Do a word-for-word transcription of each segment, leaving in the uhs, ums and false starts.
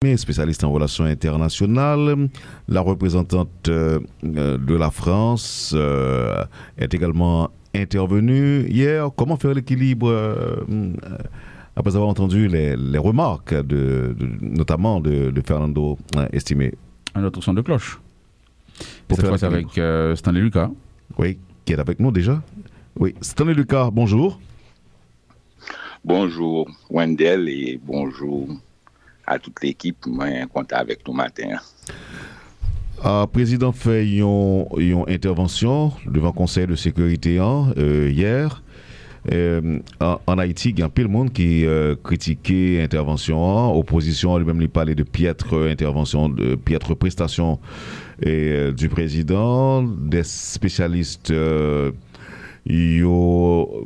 Estimé, spécialiste en relations internationales, la représentante euh, de la France euh, est également intervenue hier. Comment faire l'équilibre euh, après avoir entendu les, les remarques de, de- notamment de, de Fernando euh, Estimé? Un autre son de cloche. Pour Cette faire fois, c'est l'équilibre. Avec euh, Stanley Lucas. Oui, qui est avec nous déjà. Oui, Stanley Lucas, bonjour. Bonjou Wendell e bonjou a tout lekip. Mwen kontan avèk nou maten an. Ah, prezidan fè yon, yon entèvansyon devan Konsèy de Sekirite an euh, yè. Euh, an, an Ayiti, gen anpil moun ki euh, kritike entèvansyon an. Opozisyon an li menm li pale de pyètre entèvansyon, de pyètre prestasyon euh, du président. Des spécialistes euh, yo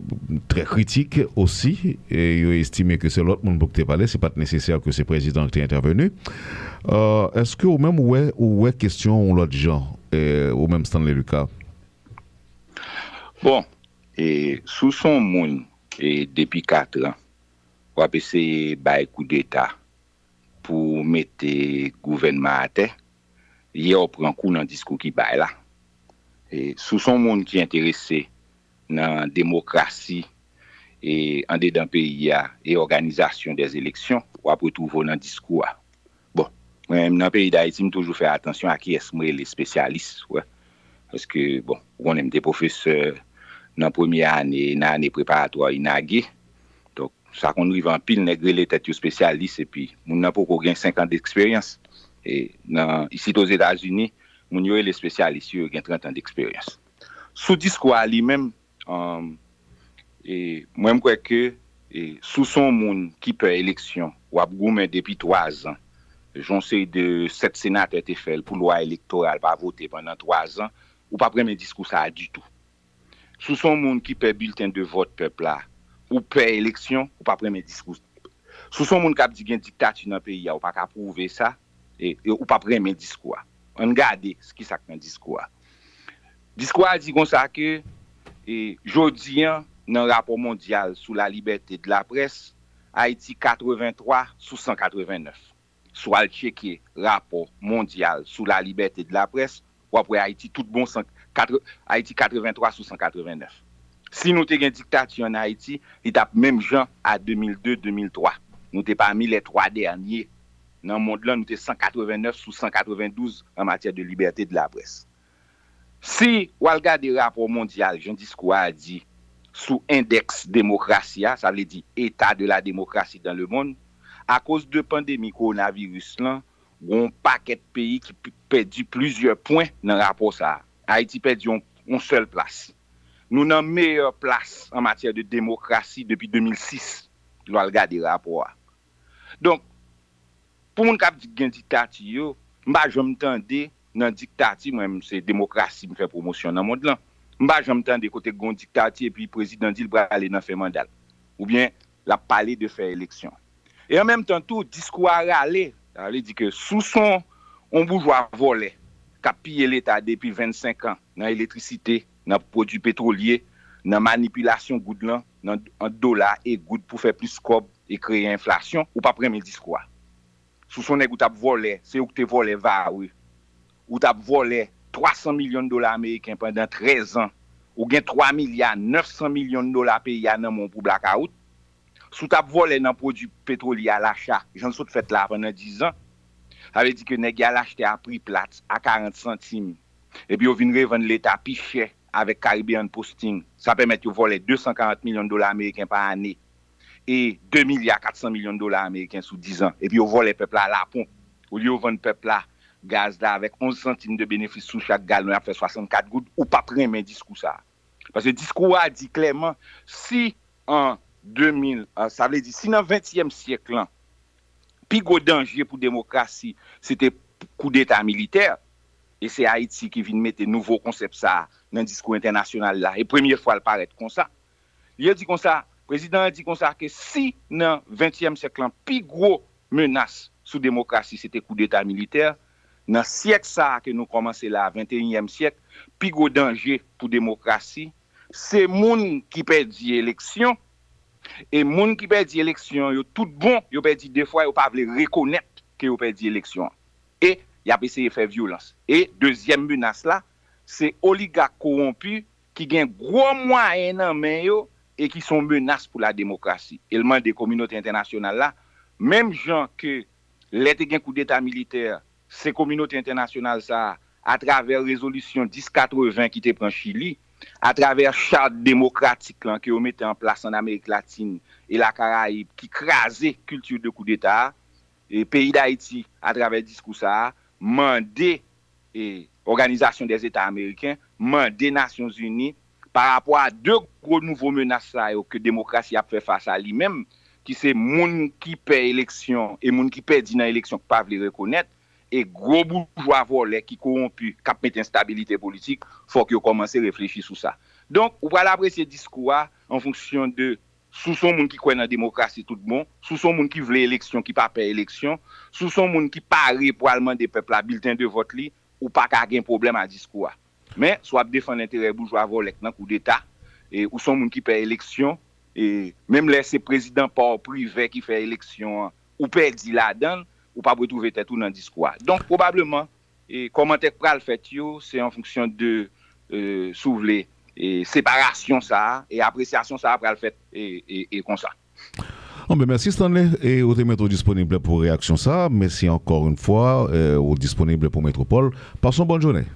trè kritik osi. E yo estime ke se lòt moun pou ki te pale, se pa t nesesè ke se prezidan ki te entèveni. Euh, èske ou menm ou wè ou wè kesyon yon lòt jan euh, ou menm Stanley Lucas? Bon, e, si w se yon moun e, depi kat an, w ap eseye bay koudeta pou mete gouvènman atè, yè w pran kou nan diskou ki bay la. E, si w se yon moun ki enterese nan demokrasi e andedan peyi a e òganizasyon dè eleksyon, w ap retwouve w nan diskou a. Bon, mwen menm nan peyi Dayiti, m toujou fè atansyon a kiyès m rele espesyalis. Wè. Paske, bon, ou konnen m te pwofesè nan premye ane, nan ane preparatwa inage. Donk, sa konn rive anpil nèg rele tèt yo espesyalis, epi moun nan poko gen senk an deksperyans. E nan, isit Ozetazini, moun yo rele espesyalis yo, yo gen trant an deksperyans. Sou diskou a li menm, um, e, mwen m kwè ke e, si w se yon moun ki pè eleksyon, w ap goumen depi twa zan, jan yon seri de sèt senatè te fè l pou lwa elektoral pa vote pandan twa zan, ou p ap renmen diskou sa a ditou. Si w se yon moun ki pè bilten de vòt pèp la, ou pè eleksyon, ou p ap renmen diskou. Si w se yon moun k ap di gen diktati nan peyi a, ou pa ka pwouve sa, e, e ou p ap renmen diskou a. Ann gade ki sa k nan diskou a. Diskou a di konsa ke e, jodi an, nan rapò mondyal sou la libète de la près, Ayiti katrevenntwa sou san katrevennnèf. Si w al tcheke rapò mondyal sou la libète de la près, w ap wè Ayiti tout bon san, katre, Ayiti katrevenntwa sou san katrevennnèf. Si nou te gen diktati an Ayiti, li t ap menm jan a de mil de, de mil twa. Nou te pami lè twa dènye nan mond lan, nou te san katrevennèf sou san katrevendouz an matyè de libète de la près. Si w al gade rapò mondyal, jan diskou a di, sou endèks demokrasi a, sa vle di état de la démocratie dans le monde, akoz de pandemi kowonaviris lan, gen yon pakèt peyi ki p- pèdi plizyè pwen nan rapò sa a. Ayiti pèdi yon, yon sèl plas. Nou nan meyè plas an matyè de demokrasi depi de mil sis, lè w al gade rapò a. Donk, pou moun k ap di gen diktati yo, m pa janm tande nan diktati, mwen menm se demokrasi m fè pwomosyon nan mond lan, m pa janm tande kote gen yon diktati epi prezidan di l prale nan fen manda l, oubyen l ap pale de fè eleksyon. E an menm tan tou, diskou a rale, sa vle di ke si w se yon, yon boujwa vòlè k ap piye leta depi vennsenk an nan elektrisite, nan pwodui petwolye, nan manipilasyon goud lan, nan, ant dola e goud pou fè plis kòb e kreye enflasyon, ou p ap renmen diskou a. Si w se yon nèg ou t ap vòlè, se ou k te vòlè vare. Ou t ap vòlè twa san milyon dola ameriken pandan trèz an. Ou gen twa milya nèf san milyon dola peyi a nan men w pou blakawout. Si w t ap vòlè nan pwodui petwolye alacha, jan l sot fèt la pandan diz an, sa vle di ke nèg y al achte a pri plat, a karant santim, epi yo vin revann leta pi chè avèk Caribbean Posting. Sa pèmèt yo vòlè de san karant milyon dola ameriken pa ane e de milya kat san milyon dola ameriken sou diz an. Epi yo vòlè pèp la laponp. Olye yo vann pèp la gaz la avèk onz santim de benefis sou chak galon, y ap fè swasannkat goud, ou p ap renmen diskou sa a. Paske diskou a di klèman, si an de mil, sa vle di, si nan ventyèm syèk lan, pi gwo danje pou demokrasi, se te koudeta militè, e se Ayiti ki vin mete nouvo konsèp sa a nan diskou entènasyonal la, e premye fwa l parèt konsa. Li di konsa, prezidan an di konsa ke si nan ventyèm syèk lan, pi gwo menas sou demokrasi se te koudeta militè, nan syèk sa a ke nou kòmanse la, venteyinyèm syèk, pi gwo danje pou demokrasi, se moun ki pèdi eleksyon, e moun ki pèdi eleksyon yo tout bon, yo pèdi de fwa, yo pa vle rekonèt ke yo pèdi eleksyon an. E y ap eseye fè vyolans. E dezyèm menas la, se oligak kowonpi ki gen gwo mwayen nan men yo e ki se yon menas pou la demokrasi. E l mande kominote entènasyonal la, menm jan ke lè te gen koudeta militè, se kominote entènasyonal sa a, atravè rezolisyon dis katreven ki te pran Chili, atravè chat demokratik lan ke yo mete an plas an Amerik Latin e la Karayib ki kraze kilti de koudeta a, e peyi Dayiti, atravè diskou sa a, mande e Òganizasyon dè Zeta Ameriken mande Nasyonzini pa rapò a de gwo nouvo menas sa yo ke demokrasi ap fè fas a li menm, ki se moun ki pè eleksyon e moun ki pèdi nan eleksyon ki pa vle rekonèt, e gwo boujwa vòlè ki kowonpi k ap mete enstabilite politik, fòk yo kòmanse reflechi sou sa. Donk, ou pral apresye diskou a an fonksyon de si w se yon moun ki kwè nan demokrasi tout bon, si w se yon moun ki vle eleksyon, ki pa pè eleksyon, si w se yon moun ki pare pou al mande pèp la bilten de vòt li, ou pa ka gen pwoblèm a diskou a. Men, si w ap defann enterè boujwa vòlè k nan koudeta, e ou se yon moun ki pè eleksyon, e menm lè se prezidan pa w privè ki fè eleksyon an, ou pèdi ladan l, ou p ap retwouve tèt ou nan diskou a. Donk, pwobableman, e kòmantè k pral fèt yo, se an fonksyon de, e, si w vle, e separasyon sa a, e apresyasyon sa a pral fèt e, e, e konsa. Anben, mèsi Stanley, e ou te mete w disponib pou reyaksyon sa a. Mèsi ankò yon fwa, e ou disponib pou Metwopòl. Pase yon bòn jounen.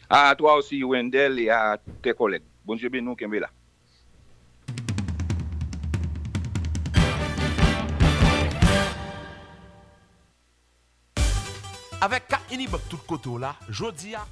À toi aussi, Wendell, et à tes collègues. Bondye beni w, kenbe la. Avèk kat Unibank tout kote w la, jodi a,